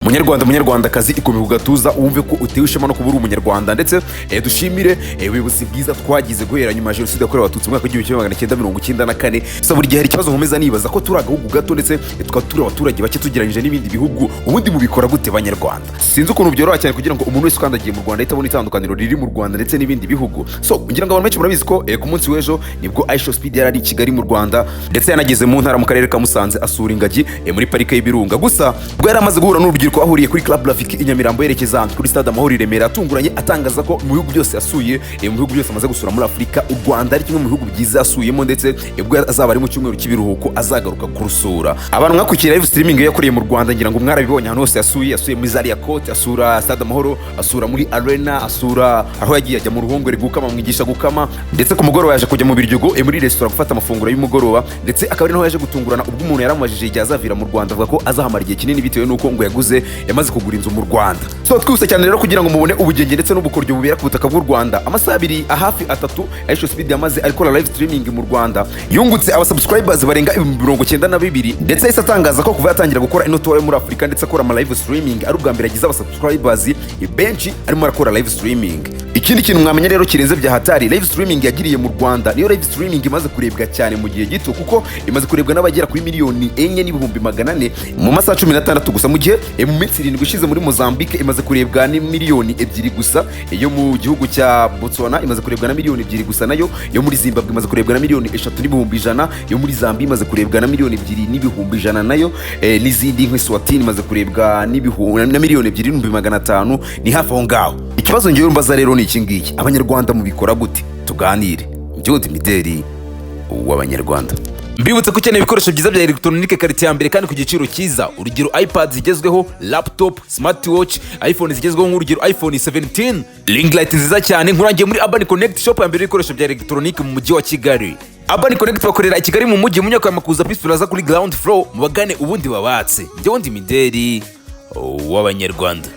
Munyarwanda, munyarwandakazi, ikomeye ku gatuza, wumve ko utewe ishema no kuba uri Umunyarwanda. Ndetse dushimire ubuyobozi bwiza twagize guhera nyuma ya Jenoside yakorewe Abatutsi mu mwaka w'1994. Gusa buri gihe hari ikibazo nkomeza nibaza, ko turi agahugu gato ndetse tukaba turi abaturage bake tugereranyije n'ibindi bihugu, ubundi mubikora gute, Banyarwanda? Sinzi ukuntu byoroha cyane kugira ngo umuntu wese ukandagiye mu Rwanda ahite abona itandukaniro riri mu Rwanda ndetse n'ibindi bihugu. So ngira ngo abantu benshi murabizi ko ku munsi w'ejo nibwo IShowSpeed yari ari i Kigali mu Rwanda, ndetse yanageze mu ntara, mu karere ka Musanze, asura ingagi muri Parike y'Ibirunga. Gusa ubwo yari amaze guhura n'urubyiruko ahuriye kuri Club Rafiki i Nyamirambo, yerekeza kuri Stade Amahoro i Remera, atunguranye atangaza ko mu bihugu byose yasuye, mu bihugu byose amaze gusura muri Afurika, u Rwanda ari kimwe mu bihugu byiza yasuyemo, ndetse ubwo azaba ari mu cyumweru cy'ibiruhuko azagaruka kurusura. Abantu mwakurikiye live streaming yakoreye mu Rwanda, ngira ngo mwarabibonye ahantu hose yasuye. Yasuye muri Zaria Court, asura Stade Amahoro, asura muri Arena, asura aho yagiye ajya mu ruhongore gukama, mwigisha gukama, ndetse ku mugoroba yaje kujya mu Biryogo muri resitora gufata amafunguro y'umugoroba. Ndetse akaba ari naho yaje gutungurana ubwo umuntu yaramubajije igihe azavira mu Rwanda, avuga ko azahamara igihe kinini bitewe n'uko ngo yamaze kugura inzu mu Rwanda. So twihuse cyane rero kugira ngo mubone ubugenge ndetse n'ubukoryo bubera ku butaka bw'u Rwanda. Amasaha 2, hafi 3, IShowSpeed yamaze akora live streaming mu Rwanda, yungutse aba subscribers barenga 92,000. Ndetse yahise atangaza ko kuva yatangira gukora ino tour yo muri Afurika ndetse akora ama live streaming, ari ubwa mbere agize aba subscribers benshi arimo arakora live streaming. Ikindi kintu mwamenya rero kirenze bya hatari, live streaming yagiriye mu Rwanda niyo live streaming imaze kurebwa cyane mu gihe gito, kuko imaze kurebwa n'abagera kuri 4,400,000 mu masaha 16 gusa, mu gihe mu minsi 7 ishize muri Mozambique imaze kurebwa ni 2 miliyoni gusa, iyo mu gihugu cya Botswana imaze kurebwa na 2 miliyoni gusa nayo, iyo muri Zimbabwe imaze kurebwa na 3,100,000, iyo muri Zambia imaze kurebwa na 2,100,000 nayo, n'izindi nk'Eswatini imaze kurebwa na 2,500,000. Ni hafi aho ngaho. Ikibazo ngewe mbaza rero ni iki ngiki: Abanyarwanda mubikora gute? Tuganire. Njyewe Mideli w'Abanyarwanda. Mbibutse ko ukeneye ibikoresho byiza bya elegitoronike, qualité ya mbere kandi ku giciro cyiza, urugero iPad zigezweho, laptop, smartwatch, iPhone zigezweho nk'urugero iPhone 17, ring light nziza cyane, nkurangiye muri Urban Connect Shop ya mbere y'ibikoresho bya elegitoronike mu mujyi wa Kigali. Urban Connect bakorera i Kigali mu mujyi, mu nyubako ya Makuza Peace Plaza, kuri ground floor. Mubagane ubundi babatse. Njyewe ndi Mideli w'Abanyarwanda.